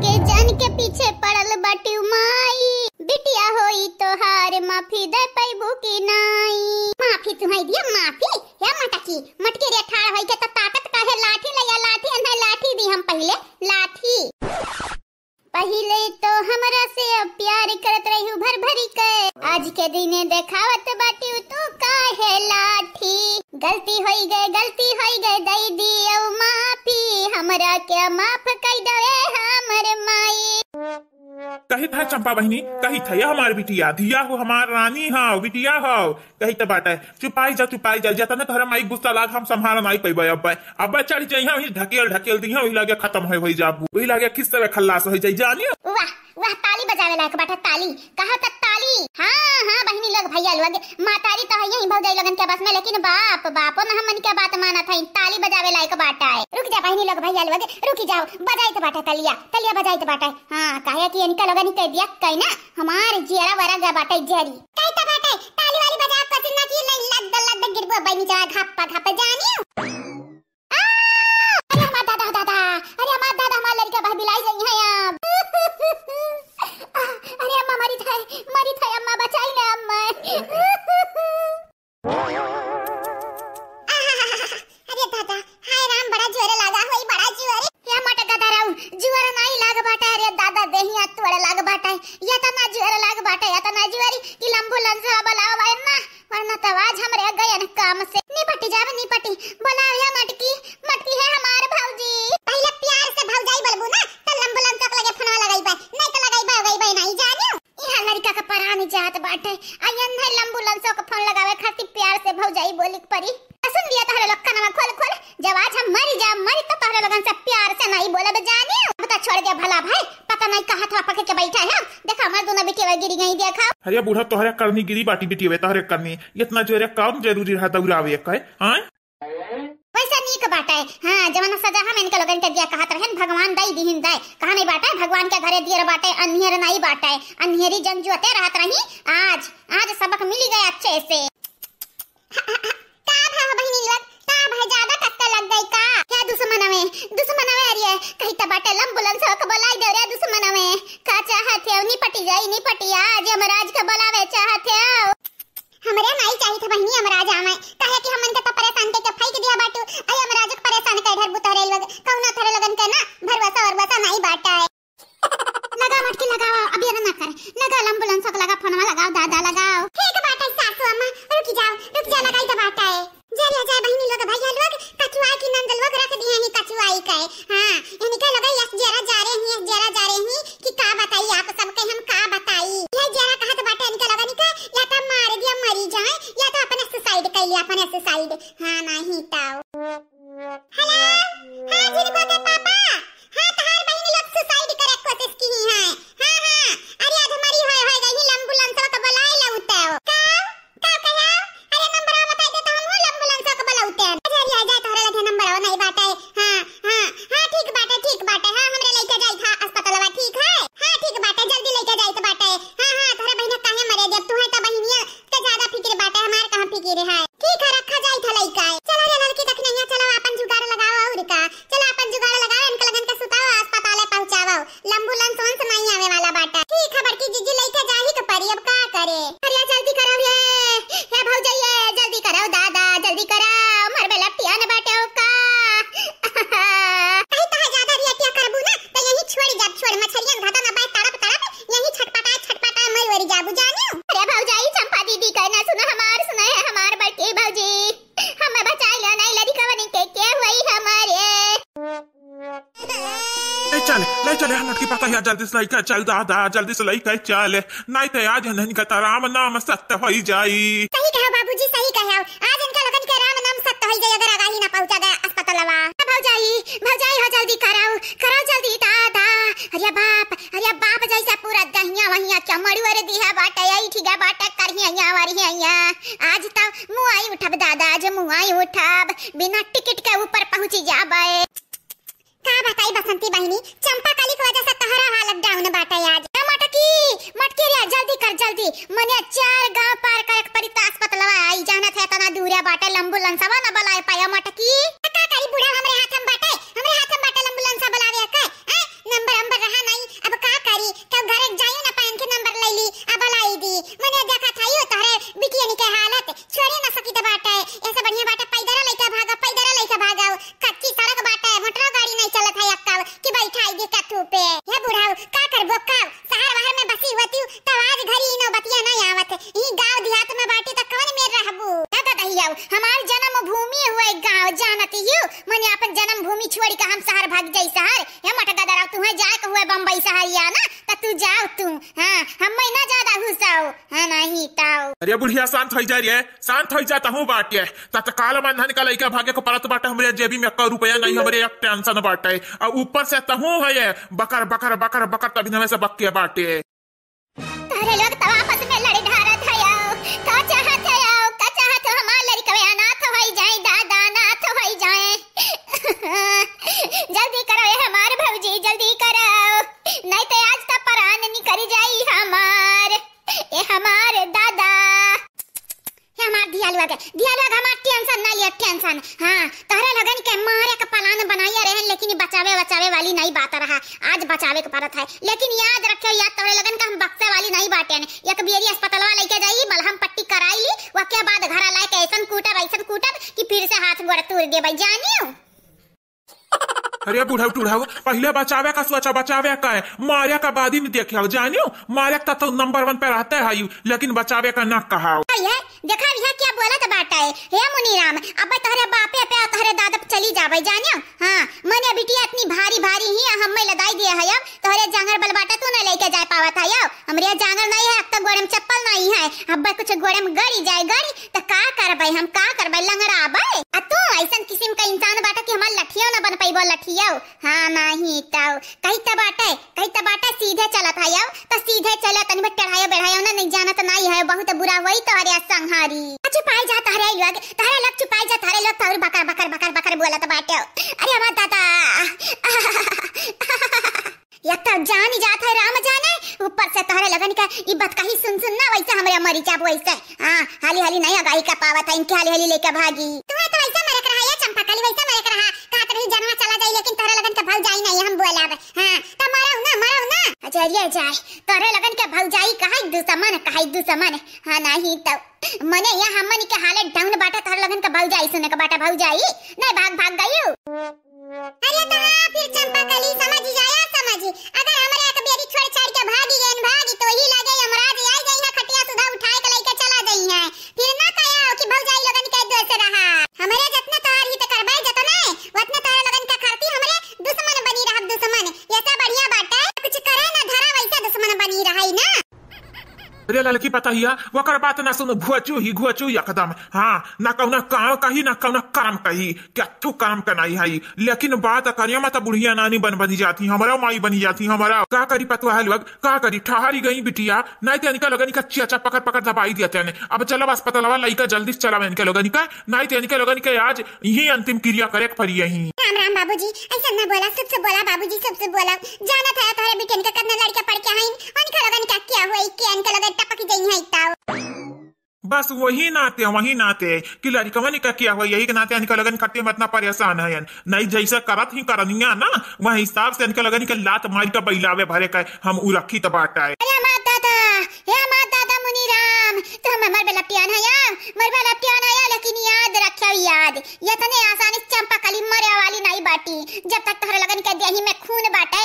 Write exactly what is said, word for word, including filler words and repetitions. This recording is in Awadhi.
के जान के पीछे पड़ल बाटिउ माई, बिटिया होई तोहार, माफी दे पैबू की नाई? माफी तुहई दिया माफी, या मटकी, मटकी रे ठाड़ होई के त ताकत काहे लाठी लइया, लाठी एन्हे लाठी दी हम पहिले, लाठी। पहिले तो हमरा से अब प्यार करत रहिउ भर भरी के, आज के दिने देखावत बाटिउ तू काहे लाठी। गलती होई गए, गलती होई गए, दई दियो माफी, हमरा के माफ कई दवे हमर माई। कही था चंपा बहिनी, कही था, या हमार बिटिया, धिया हो, हमार रानी हो, बिटिया हो, कही त बाटे, चुपाई जा, चुपाई जा, जतने तोहरे माई गुस्सा लाग, हम संभाल नाई पइबे। अब्बे, अब्बे चढ़ जइहा, वही ढकेल, ढकेल दिहा, वही लागे खत्म होई, होई जाबू, वही लागे खिस्से में खल्लास होई जाई, जानियो। वाह, वाह, ताली बजावे लायक बाटे, ताली, कहा त ताली। हाँ, हाँ, बहिनी लोग, भैया लोग, मातारी तो है यही भौजाई लोगन के बस में, लेकिन बाप, बापो न हमन के बात मानत है, ताली बजावे लायक बाटे। रुक जा बहिनी लोग, भैया लोग, रुक जाओ, बजाइत बाटे तलिया, तलिया बजाइत बाटे। हाँ, काहे कि इनका लोगन के दिया कहीं ना, हमार जियरा वरा गा बाटे जरी। कही त बाटे, ताली वाली बजा, कोशिश ना की, ले लद लद गिरबो बहिनी जा घप्पा घप जानियो। आ! अरे हमार दादा, दादा, अरे हमार दादा, हमार लड़का बह बिलाई गई है अब। अरे अम्मा मरी थे, मरी थे अम्मा, बचाई ले अम्मा। अरे दादा, हाय राम, बड़ा जोर लागा होई, बड़ा जोर। या मटका धराऊ, जुअर नाई लाग बाटे, अरे दादा, देहिया तोड़ लाग बाटे, यतना जुअर लाग बाटे, यतना जुअर कि लंबू लंसवा बुलाओ भाई ना, वरना तो आज हमरे गयन काम से निपटी जावे, निपटी। बुलाओ या मटकी, मटकी है हमार भौजी। पहले प्यार से भौजाई बोलबू ना, तो लंबू लंसवा के लगे फोनवा लगाई बा, नहीं तो लगाई बा, गई बा, नहीं जानियो। इहाँ लड़का का परान जात बाटे, आ यन्हे लंबू लंसो के फोन लगावे खातिर प्यार से भौजाई बोली के परी। आ सुन लिया तोहरे लोग कनवा खोल खोल, जब आज हम मरी जा, मरी तो तोहरे लोगन से प्यार से नहीं बोलब जाने। अब तो छोड़ दे भला भाई, पता नहीं कहाँ था पकड़ के बैठा है। देखा हमार दोनों बिटिया गिरी गई, देखा। अरे बूढ़ा तोहरे करनी गिरी बाटी बिटिया, तोहरे करनी इतना जोरे काम जरूरी रहा दौड़ावे के, हाँ? वैसा नीक बाटे। हाँ, जवन सजा हम इनके लोगन के दिया कहत रहन, भगवान दई दिहिन दे। कहा नहीं बाटे, भगवान के घरे दियर बाटे, अन्हियर नहीं बाटे। अन्हियरी जन जुअते रहत रही, आज, आज सबक मिल गए अच्छे से। का भा बहिनी लोग, का भा ज्यादा कत्ते लग गई का? क्या दुश्मनवे, दुश्मनवे अरिये, कही त बाटे लंबू लंसो के बोलाई दे रे दुश्मनवे। का चाहत है, निपटी जाई, निपटी आज, यमराज के बोलावे चाहत है। हमरे नाई चाहित बहिनी, यमराज आवे, काहे कि हमन के त परेशान कइके फेंक दिया बाटू, आ यमराज के परेशान कर ढरबू तोहरे लोग, कौनो तोहरे लोगन के ना भरोसा वरवसा नाई बाटा है। लगा मटकी लगाओ, अब ये ना कर, लगा लंबू लंसो के लगा फोनवा लगाओ, दादा लगाओ। ठीक बाटा है सासू अम्मा, रुक जाओ, रुक जाओ, लगाई त बाटा है। जरिया जाए बहिनी लोग, भैया लोग, कचुआई की नंद लोग रख दिए हैं कचुआई के। हाँ, इनके लोग यस जरा जा रहे हैं, यस जरा जा रहे हैं कि का बताई आप सबके, हम का बताई। ये जरा कहत बाटे इनके लोगन के, या तो मार दिया मरी जाए, या तो अपने suicide कर लिया, अपने suicide। हाँ, नहीं तो। Hello, हाँ, झिनको के पापा, हाँ, तहार बहिनी लोग suicide करे के कोशिश की हैं। हाँ, हाँ, अरे आज मरी होए, होए गई, लंबू लंसवा तो बुलाए लउते हो। का? का कहा? अरे नंबरवा बताई दे तो हम लंबू लंसवा के बुलाउते हैं। अरे, अरे, आ जा, तोहरे लगे नंबरवा नहीं बाटे। हाँ, हाँ, हाँ, ठीक बाटे, ठीक बाटे। हाँ, हमरे लइके जाई था अस्पतालवा, ठीक है? हाँ, ठीक बाटे, जल्दी लइके जाई तो बाटे। हाँ, हाँ, तोहरे बहिने काहे मरे देब, तू है तो बहिनिया के ज्यादा फिक्र बाटे, हमार कहाँ फिक्र है? ठीक है, रखा जाई था लइका। चला रे लड़की दखिनैया, चला अपन जुगाड़ लगाओ और का। चला अपन जुगाड़ लगाओ, इनके लगन के सुताओ, अस्पताले पहुँचाओ। लंबू लंसवन से नहीं आवे वाला बाटा। ठीक है बड़की जीजी, लइके जाही के परी, अब का करे? अरे जल्दी करो ये, हे भौजैये, जल्दी करो दादा, जल्दी करो, मरबे लपटिया न बाटे हो का। कहीं कहा ज्यादा रियटिया करबू ना, तो यही छोड़ जाब, छोड़ मछरिया घाटा ना बाय तड़प तड़प, यही छटपटाए छटपटाए मर वरी जाबू जानियो। अरे भौजाई, चंपा दीदी कहना सुना हमार, सुना है हमार बड़की भौजी। हमें बचाई लो, नहीं लड़ी कवनी के, के हुई हमारे। ले चल, ले चल, यहाँ लड़की पता है, जल्दी से लइके चल दादा, जल्दी से लइके चल, नहीं तो आज इनका तो राम नाम सत्य होई जाई। सही कहो बाबूजी, सही कहो, आज इनका लोगन के राम नाम सत्य होई जाई अगर आगाही ना पहुँचा गया अस्पतालवा। भौजाई, भौजाई हो, जल्दी कराओ, कराओ जल्दी दादा। अरे बाप, अरे बाप, जैसे पूरा दहिया वहिया क्या मड़ुअर दिहा बाटे, यही ठीक है बाटे, करिया वरिया। आज तो मुआई उठब दादा, आज मुआई उठब, बिना टिकट के ऊपर पहुँची जाबे। का बताई बसंती बहिनी, चंपा कली की वजह से तोहरा हालत down बाटे आज। ए मटकी, मटकी रे, जल्दी कर, जल्दी। मने चार गांव पार करे के पड़ी त अस्पतालवा आई, जानत है तना दूरिया बाटे, लंबू लंसवा न बुलाए पाया मटकी। त का करी बूढ़ा, हमरे हाथ में बाटे, हमरे हाथ में बाटे लंबू लंसा बुलावे के। हैं? नंबर अंबर रहा नहीं। भाग जाई सहर, हे मोटका दराव, तुहैं जाए के हुए बम्बई सहरिया ना, त तू जाओ तू। हाँ, हम्मै ना ज्यादा घुसाओ। हाँ, नहीं ताओ। अरे बुढ़िया, शांत होइ जा रे, शांत होइ जा, तहूँ बाटे। तत्काल बंधन का लइका भागे को परत बाटे, हमरे जेबी में एक्का रुपया नहीं, हमरे एक tension बाटे। अउ ऊपर से तहूँ है ये बकर, बकर, बकर, बकर, तभी हमें से बक्के बाटे। तोहरे लोग तो आपस में लड़े ढारत हयो, का चाहत हयो, का चाहत हो, हमार लड़िकवे अनाथ होइ जाए, दादा अनाथ होइ जाए। जल्दी करो ए हमार भौजी, जल्दी करो, नहीं तो आज तो परान निकल जाई हमार। ए हमार दादा। हे हमार धिया लोग, धिया लोग, हमार tension ना लिया, tension। हाँ, तोहरे लोगन के मारे के plan बनाइया रहे, लेकिन ई बचावे, बचावे वाली नहीं बात रहा। आज बचावे के परत है, लेकिन याद रखियो, याद तोहरे लोगन का हम बक्से वाली नहीं बाटेन। एक बेरी अस्पतालवा लइके जाई, मलहम पट्टी कराई ली, ओके बाद घरा लाए के ऐसन कूटब, ऐसन कूटब कि फिर से हाथ गोड़ तूर देबै, जानियो। अरे बुढ़ऊ टुढ़ऊ, पहिले बचावे का सोचा, बचावे का है, मारे का बाद में देखे हो, जानियो, मारे का तो number one पे रहते है यू, लेकिन बचावे का ना कहाओ। ये देखा, ये क्या बोलत बाटे, हे मुनीराम, अब तोहरे बापे पे, तोहरे दादा पे चली जाबे, जानियो। हाँ, मने बिटिया इतनी भारी भारी ही, हम्मे लदाई दिए है, अब तोहरे जांगर बल बाटे, तू न लेके जाए पावत है, अब हमरे जांगर नहीं है, अब तो गोड़े में चप्पल नहीं है, अब कुछ गोड़े में गड़ी जाए, गड़ी, त का करबै हम, का करबै, लंगड़ाबै? आ तू अइसन किसिम का इंसान बाटा कि हमार लठियो न बन पइबो, लठियो। हाँ, नाही तउ। कही त बाटे, कही त बाटे सीधे चलत हयौ, त सीधे चलत, तनी बे टेढ़ायो बेढ़ायो न, नहीं जानत नाही है, बहुत बुरा होई तोहरे संहारी। अच्छा, पाई जात हरे लोग, तोहरे लोग चुपाई जात हरे लोग, तोहरे बकर, बकर, बकर, बकर बोलत बाटे। अरे हमार दादा। एक तो जान ही जात है राम जाने, ऊपर से तोहरे लगन का ई बात कही सुन सुन ना, वैसे हमरे मरी जाब वैसे। हाँ, हाली हाली नहीं अगाई का पावत है, इनके हाली हाली लेके भागी। तू है तो वैसे मरे के रहा, ये चंपा कली वैसे मरे के रहा। कहत रही जनवा चला जाई, लेकिन तोहरे लगन के भौजाई नहीं हम बोलब। हाँ, तो मरौ ना, मरौ ना। अजरिया जाए, तोहरे लगन के भौजाई कहाई दुश्मन, कहाई दुश्मन। हाँ, नहीं तो मने यहाँ हमनी के हालत down बाटे, तोहरे लगन के भौजाई सुने के बाटे, भौजाई। नहीं भाग, भाग गयू। अरे तो हाँ, फिर चंपा कली समझ जाया, समझ। अगर हमरे एक बेरी छोड़ छाड़ के भागी गए, भागी तो ही लगे यमराज आई जाई है, खटिया सुधा उठाए के लेके चला जाई है। फिर ना कहा हो कि भौजाई लोगन के दोष रहा। हमरे जतने तोहर हित करबे जतने, उतने तोहर लोगन के खातिर हमरे दुश्मन बनी रहब, दुश्मन। ये सब बढ़िया बाटे, कुछ करे ना धरा वैसे दुश्मन बनी रही ना। अरे ललकी पतहिया, ओकर बात ना सुनो, घुअचू ही घुअचू एकदम। हाँ, ना कौना काम कही, ना कौना करम कही, कथू करम क नाई हई। लेकिन बात करिया मत बुढ़िया नानी बन बनी जाती, हमरा माई बनी जाती, हमरा का करी पतुआ लोग, का करी, ठहरी गई बिटिया, नाई ते इनका लोगन का चिया पकड़ पकड़ दबाई दिया तेने। अब चलो अस्पतालवा लइका जल्दी से चलावे इनके लोगन का, नाई ते इनके लोगन के आज यही अंतिम क्रिया करे के पड़ी यही। राम राम बाबूजी, ऐसा ना बोला, शुभ से बोला बाबूजी, शुभ से बोला। जानत है तोहरे बिटियन के कितना लड़के पड़ के हईन, उनके लोगन का क्या हुई कि इनके लोगन टपक जई है ताऊ। बस वही नाते, वही नाते कि लड़कवन का क्या हुई, यही के नाते इनके लोगन खट्टे में इतना परेशान है। नहीं जैसे करत ही करनिया ना, वह हिसाब से इनके लोगन के लात मार के बैलावे भरे का हम उरखी त बाटा है। अरे हमार दादा, हे हमार दादा मुनीराम, तो हम मर बेलपटियान है या, मर बेलपटियान है या, लेकिन याद रखियो याद, ये तने आसानी से चंपा कली मरे वाली नहीं बाटी। जब तक तोहरे लगन के देही में खून बाटे,